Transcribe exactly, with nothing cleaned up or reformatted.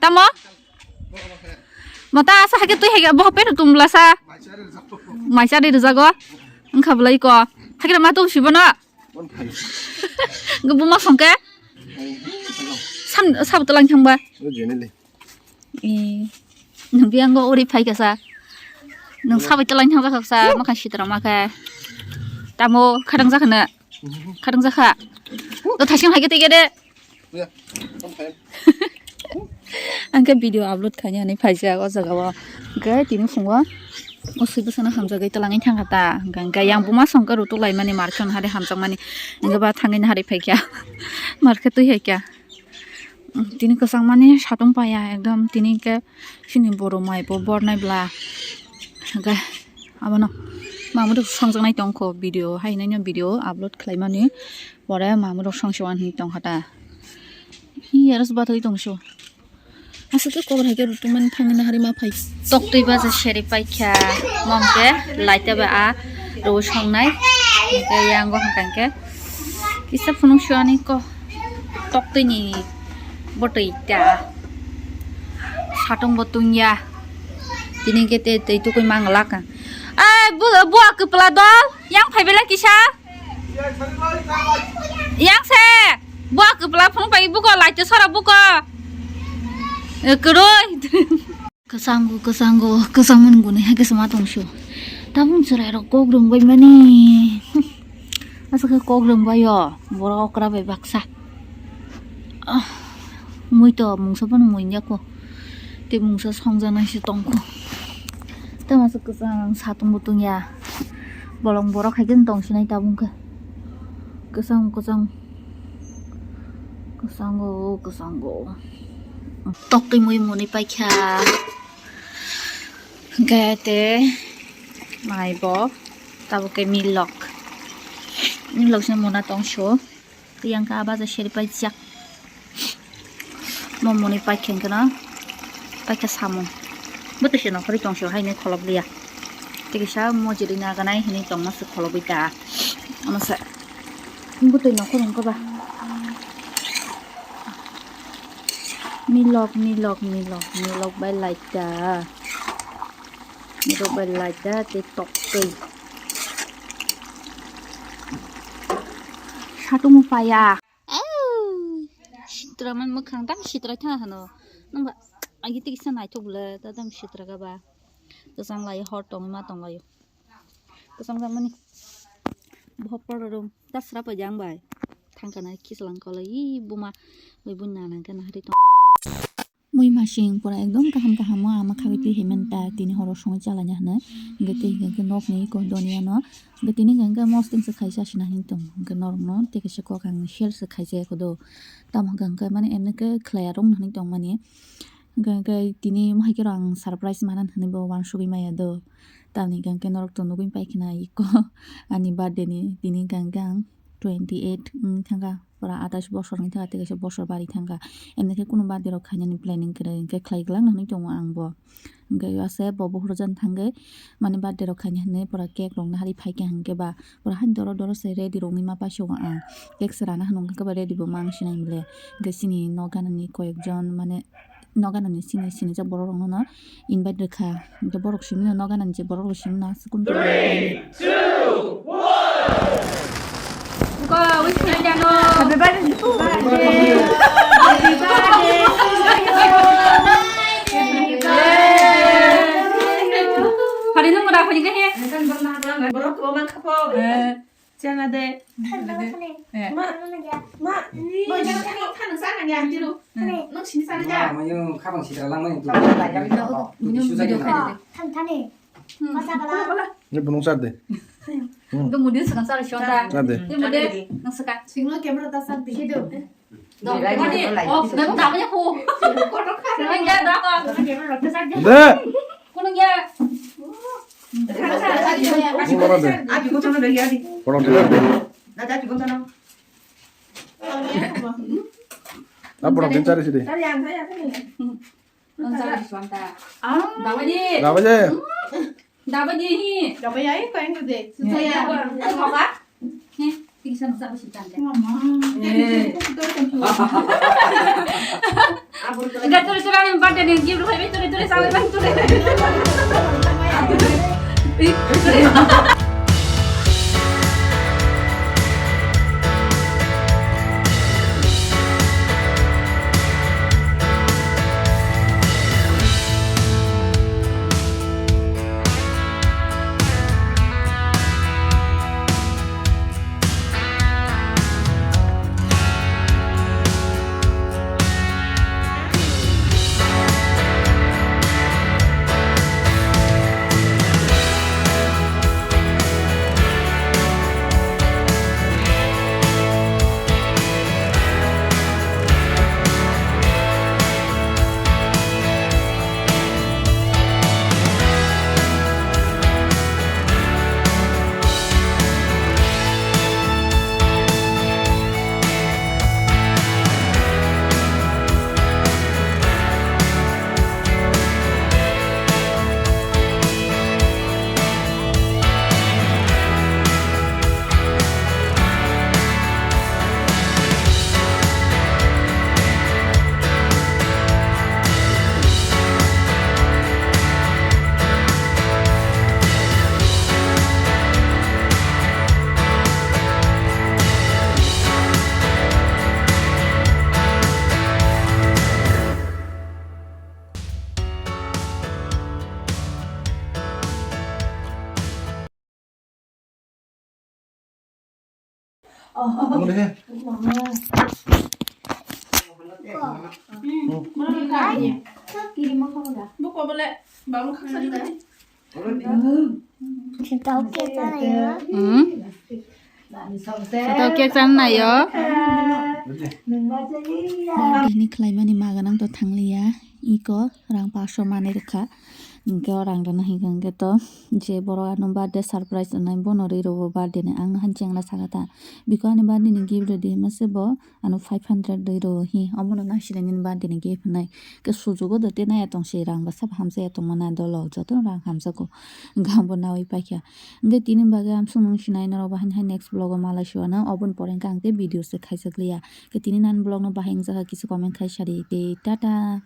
Tamo? Mata asa hake twi hake boh petu tumla sa. Mai chari rwjago. Wngkha bwlai ko. Hake ma tum sibono. Buma songke. Sam sab tlang thangba. Eh, nung biyango uri phai kasa. Nung sabai tlang thang jakha sa, makha sitra makha. Tamo khadang jakha na. Khadang jakha. To thasing hai kete gede. Angke video upload khaini ani phaijak o jaga o. Angke tini phungo o sui bwsano hamjagwi twlangwi thangkha ta. Angke yang buma songke rutuk laimani market hari hamjakmani. Angke ba thangwi hari phaikha. Market twi haikha. Tini kwchangmani satung paya ekdom tini khe chini boro mai bo bornai bla. Hwnkhe abono mamwi rok songjaknai tongkho video haino video upload khlaimani pore mamwi rok songsiwan hinwi tongkha ta. Iyaro se batwi tongso. Aswk khe kobor hai khe rutumani thangwi nahari ma phai. Toktwi baja seri paikha mom khe laita ba a rw songnai. Hwnkhe yango hwnkha khe kisa phunuk suani ko. Toktwini botwi ta. Satung bo tungya. Tini khe tei twi tukui manglak ang. Ai, bu-, buwa kwpla dol. Yang phai belai kisa. Yang se. Buwa kwpla phunuk pai buko, laito sora buko. Eh, kwrwi. Kwchango, kwchango, kwchangmani gwnwi hai khe swma tongsu. Tabuk chwrairok kok rwngbaimani. Aswk khe kok rwngbaio borok okra bai baksa. Ah, mui to mungsa phano mui ya kho. Tei mungsa songjaknai se tongkho. Tei masa kwchang satung bo tungya. Bolong borok hai khe tongsinai tabuk khe. Kwchang, kwchang. Kwchango, kwchango. Toktwi mui muni paikha. Hwnkhe tei mai bo tabuk khe milok. Milok se muna tongso. Tei yang khe ah baja seri paijak. Mo muni paikha hwnkhe no paikha samung. Bo twi se nokhorwi tongso haino kholop liya. Tei kisa mojirwi naganai hinwi tongma se kholobwi ta. Omo se. Bo twi nokhor hwnkhe ba. Milok, milok, milok, milok bai laita. Milok bai laita tei toktwi. Satung paya. Sitra man mwkhang dam sitra thang hano. Nang ba agi tei kisa naithok le ta dam sitra ga ba. Kwchang lai hor tong ma tong laio. Kwchang jamani. Bohop poro rum. Ta sra pa jang bai. Thangkana khichlang kolai, "Ih, buma, bai bun nana gana hari tong." Mui masing pura ekdom kaham kaham o ama khabai twi hemen ta tini horo songwi chalanya hwnwi. Hwnkhe tei hwnkhe nokni kok doniya no. Hwnkhe tini hwnkhe mosting se khaisa sina hin tong. Hwnkhe norok no tei kaisa kok ang share se khaisa ya kodo. Tamo hwnkhe hwnkhe mani emne khe khlai arok hwnwi tong mani. Hwnkhe hwnkhe tini mohai khe rok ang surprise manan hwnwi bo uansugwi maya do. Tamni hwnkhe norok to nugwi paikha na iko ani birthday ni tini hwnkhe ang twenty eight wng thangkha, pura atais bosor wng thangkha, tei kaisa bosor barwi thangkha. Emni khe kunu birthday rok khainani planning kwrwi hwnkhe khlai glak nw hwnwi tongo ang bo. Hwnkhe ase bo buphuru jani thangwi mani birthday rok khaina hwnwi pura cake rok nahari phaikha hwnkhe ba pura haino doro doro se ready rok wngwi ma paisongo ang. Cake se rana hwnwi hwnkhe ba ready bo ma wng sinai mile. Hwnkhe chini nok ganani koyek jon mane noganani sini sinijak borok rokno no invite rwkha. Hwnkhe borok simi no noganani je borok rok simi no aswk kun. Three, two, one. Go, wish me jano. Happy birthday. Happy birthday. Hari nung mura khoni kahe. Borok ko mang khapo. Eh. Chana de. Eh. Ma. Ma. Bo jang thang thang sana ya tiru. Hmm. Nung sini sana ya. Ma, ma, yung khabang sitra lang ma yung tu. Thani. Ni bunung sar de. Hmm. Itu mudi sekarang sar shonda. Sar de. Itu mudi nang sekarang. Singlo camera ta sar de. Sido. Dong, mudi. Oh, nang dapanya pu. Nang ya dapa. De. Kunung ya. Borok de. Borok de. Ah, borok din chari sidi. Dabaji. Dabaji. Dabaji hi. Dabaji ai ko engo de. Saya. Apa? Hi, bisa nasa apa sih tante? Mama. Eh. Enggak, tuli, tuli, ani birthday ni gift rwphai bai, tuli, tuli, sawi bai, tuli. Buko bole, bang khasa di. Tau cake chana yo. Hmm? Tau cake chana yo. Birthday ni khlaimani maga nang to thangliya. Iko rang paso manwi rwkha. Hinkhe o rang rwna hinkhe hinkhe to je borok ano birthday surprise rwnai bono rwi rwo birthday ni. Ang han chengla saka ta. Biko ani birthday ni gift rwdi mase bo ano five hundred rwi rwo hi. Omono naisile nini birthday ni gift hinwi. Khe sujugo do tei naiya tong se rang bwsa hamsa ya tongmani dolok joto rang hamjago. Gam bo nawi paikha. Hinkhe tini bagwi amsong nung sinai norok bahai hai next vlog o malai siwano oboni pore hinkhe ang tei video se khaijakliya. Khe tini nani vlog no bahai wngjakha kisa comment khai sadi tei tata.